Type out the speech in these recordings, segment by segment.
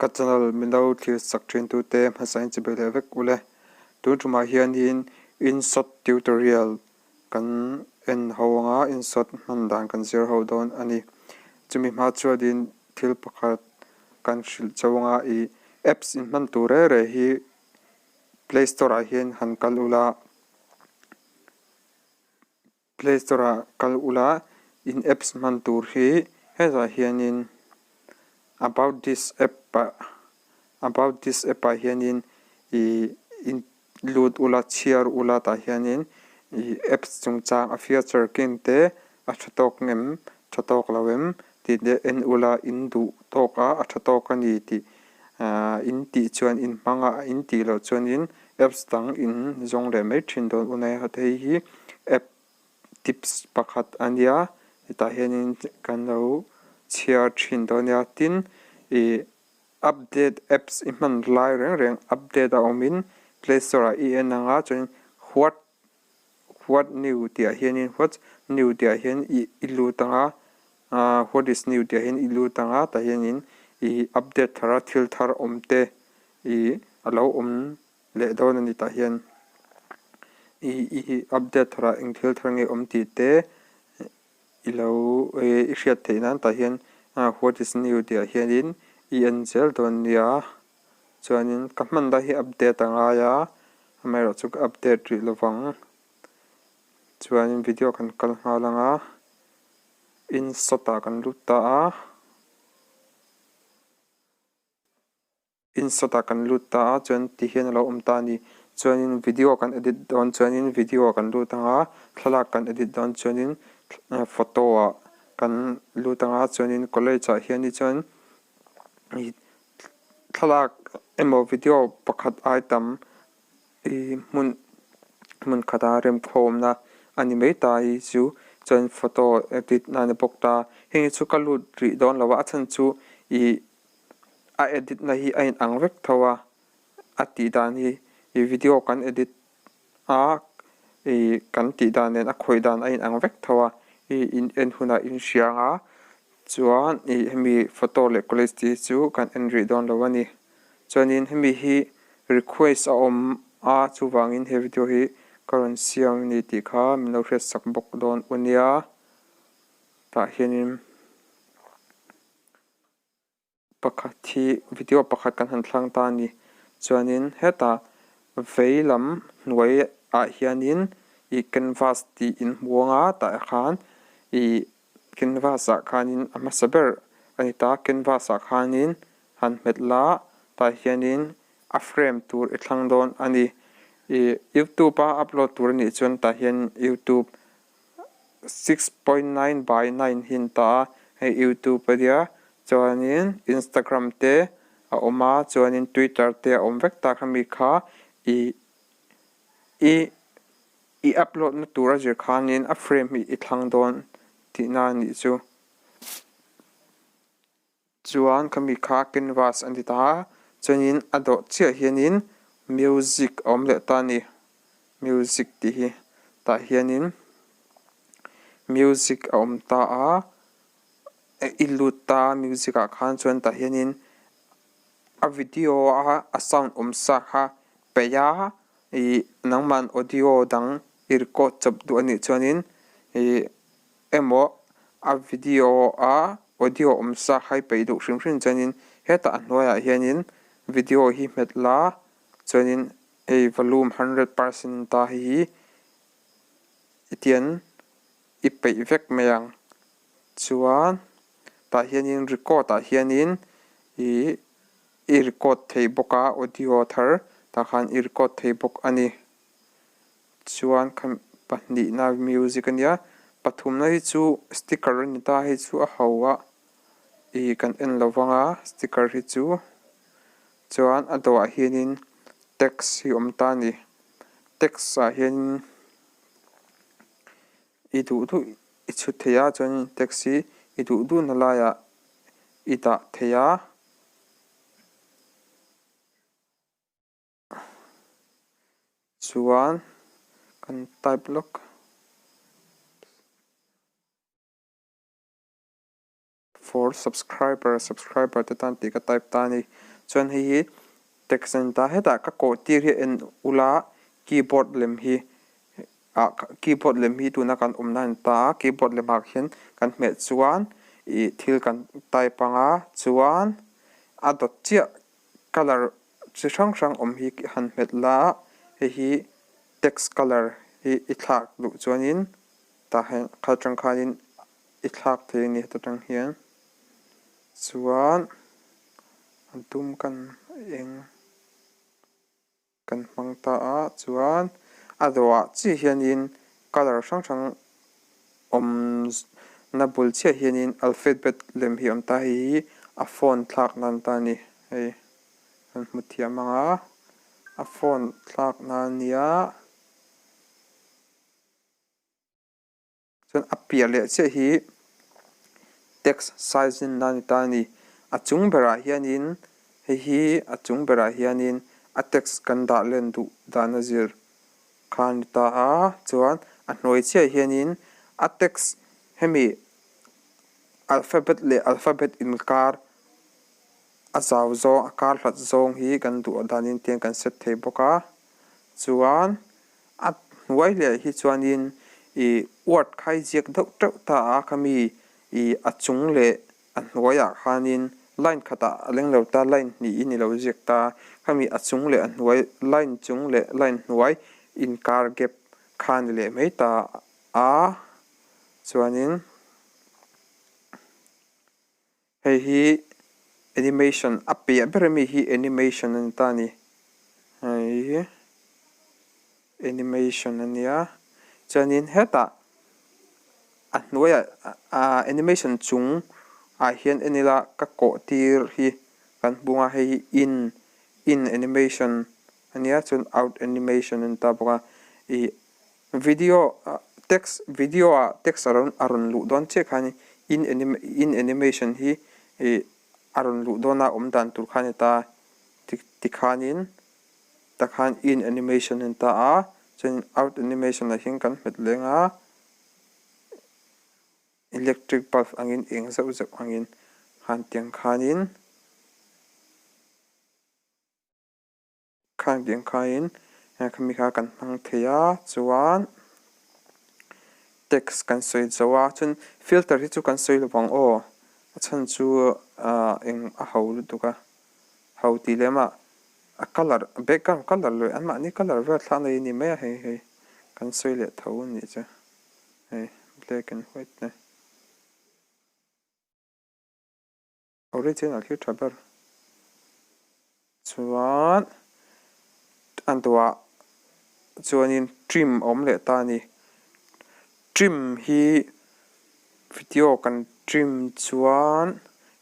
Ka channel min lo thlir sak thin tute hmasa in chibai leh vek ule. Tun tumah hianin InShot tutorial kan en ho anga InShot hman dan kan zir ho dawn a ni. Chumi hma chuanin thil pakhat kan hrilh chauh anga ih apps in hman tur reng reng hi play store ah hian han kal ula. Play Store ah kal ula in apps hman tur hi hetah hianin about this app ah about this app ah hianin ih in lut ula chhiar ula tah hianin ih apps chungchang a feature ken te a tha tawk ngem tha tawk lo em tih te en ula in duh tawk a a tha tawk a ni tih ah in tih chuan in hmang a in tih loh chuanin Apps dang in zawng leh mai thin dawn u nei a, hei hi app tips pakhat a nia, hetah hianin kan lo chhiar thin dawn nia, tin ih update apps i hman lai reng reng update a awmin play store ah i en ang a chuanin what what new tih ah hianin what new tih ah hian ih i lut ang a ah what is new tih ah hian i lut ang a tah hianin ih update thar a thil thar awm te Ih a lo awm leh dawn a ni tah hian ih i update thar ah eng thil thar nge awm tih te i lo i hriat theih nan tah hian what is new tih ah hianin i en zel dawn nia chuanin ka hman lai hi update a ngai a amaherawhchu ka update rih lovang chuanin video kan kal nghal ang a insert ah kan lut ta a. Insert ah kan lut ta a chuan ti hian a lo awm ta a ni. Chuanin video kan edit dawn chuanin video ah kan lut ang a, thlalak kan edit dawn chuanin photo ah kan lut ang a, chuanin college ah hian hi chuan ih thlalak emaw video pakhat ai tam ih hmun hmun khata remkhawmna a ni mai ta hi chu chuan photo edit na a ni bawk ta. Heng hi chu ka lut rih dawn lo a, a chhan chu ih. A edit na hi a in ang vek tho a, a tih dan hi ih video kan edit a ih kan tih dan nen a khawih dan a in ang vek tho a, ih in en hunah in hria ang a, chuan ih hemi photo leh college tih hi chu kan en rih dawn lo a ni. Chuanin hemi hi request a awm a chuvangin he video hi ka rawn siam a ni tih kha min lo hriat sak bawk dawn u nia tah hianin. Pakhat hi video pakhat kan han thlang ta a ni. Chuanin hetah vei lam hnuai ah hianin ih canvas tih in hmu ang a tah khan ih canvas ah khanin a hmasa ber a ni ta canvas ah khanin han hmet la tah hianin a frame tur i thlang dawn a ni. Ih youtube a upload tur a nih chuan tah hian youtube 6.9 by 9 hi an ta a, hei youtube a nia chuanin instagram te a awm a chuanin twitter te a awm vek tak a mi kha ih i i upload na tur a zir khanin a frame hi i thlang dawn tihna a nih chu. Chuan khami kha canvas a ni ta a, chuanin a dawh chiah hianin music a awm leh ta a ni, music tih hi tah hianin music a awm ta a, i lut ta a music ah khan chuan tah hianin a video a a sound awm sa kha peih a ih nangmahn audio dang i record chawp duh a nih chuanin ih. Emaw a video a audio awm sa hai peih duh hrim hrim chuanin hetah a hnuaiah hianin video hi hmet la chuanin hei volume 100% ta hei hi i tian i peih vek mai ang chuan tah hianin record ah hianin ih i record thei bawk a audio thar tah khan i record thei bawk a ni. Chuan kha pahnihna music a nia, pathumna hi chu sticker a ni ta, hei chu a ho a ih kan en lo vang a sticker hi chu chuan a dawhah hianin text hi a awm ta a ni, text ah hianin i duh duh i chhut thei a chuanin text hi i duh duhna laiah i dah thei a. Chuan kan type lawk. for subscriber subscriber te tan tih ka type ta a ni. Chuan hei hi text a ni ta. Hetah ka kawh tir hi en ula keyboard lem hi ah keyboard lem hi tuna kan awmna a ni ta a, keyboard lem ah khian kan hmeh chuan ih thil kan type ang a, chuan a dawt chiah colour chi hrang hrang awm hi han hmet la a, hei hi text colour hi i thlak duh chuanin tah hian kha atang khanin i thlak thei a ni heta tang hian chuan a dum kan eng. Kan hmang ta a, chuan a dawhah chiah hianin colour hrang hrang awm na bul chiah hianin alphabet lem hi a awm ta, hei hi a phone thlak nan ta a ni, hei kan hmu thiam ang a, a phone thlak nan a nia. Chuan a piah leh chiah hi text size in a ni ta a ni. A chung berah hianin hei hi a chung berah hianin a text kan dah len duh dan a zir kha a ni ta a. Chuan a hnuai chiah hianin a text hemi alphabet leh alphabet inkar a zau zawng a kar hlat zawng hi kan duh danin tiang kan set thei bawk a. Chuan a hnuai leh hi chuanin ih word kha i ziak deuh teuh ta a khami ih a chung leh a hnuaiah khanin line khatah a leng lo ta line hnihin i lo ziak ta khami a chung leh a hnuai line chung leh line hnuai inkar gap kha ni leh mai ta a chuanin. Hei hi animation a piah ber ami hi animation a ni ta a ni. Hei hi animation a nia chuanin hetah a hnuaiah ah animation chung ah hian en ila ka kawh tir hi kan hmung a hei hi in in animation a nia chuan out animation a ni ta bawk a ih Video ah text video ah text a rawn a rawn luh dawn chiah khan in in animation hi ih a rawn luh dawn a awm dan tur kha a ni ta tikhanin takhan in animation a ni ta a chuan out animation ah hian kan hmet leng a electric bulb angin eng zeuh zeuh angin han tiang khanin. Khang tiang khain khami kha kan hmang thei a chuan text kan sawi zo a chuan filter hi chu kan sawi lo vang aw a chhan chu ah eng a ho lutuk a ho tih lem ah a colour background colour leh anmahni colour vel thla nei a ni mai a hei hei kan sawi leh tho a nih chu hei black and white te. Original hi tha ber chuan a duah chuanin trim a awm leh ta a ni. Trim hi video kan trim chuan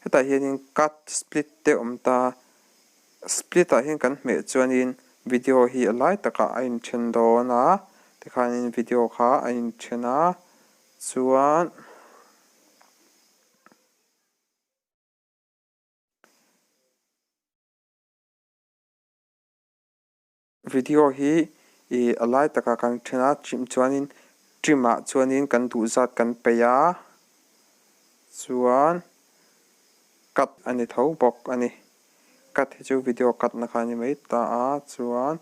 hetah hianin cut split te a awm ta a, split ah hian kan hmeh chuanin video hi a lai takah a inthen dawn a tikhanin video kha a inthen a chuan. Video hi ih a lai takah kan then a trim chuanin trim ah chuanin kan duh zat kan peih a chuan cut a ni tho bawk a ni cut hi chu video cut na kha a ni mai ta a chuan.